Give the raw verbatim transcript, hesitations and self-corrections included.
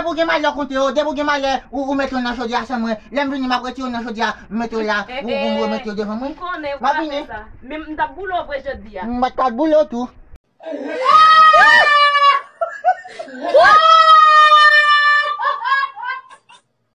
depi w gen malè w konte yo, depi w gen malè ou, ou mete yo nan chodyè a san mwen. Lè m vini, m ap retire yo nan chodyè a, m mete yo la, ou, ou remete yo devan mwen. M konnen ou pral fè sa. Men m t ap boule w vre jodi a. M pa t pral boule w tou.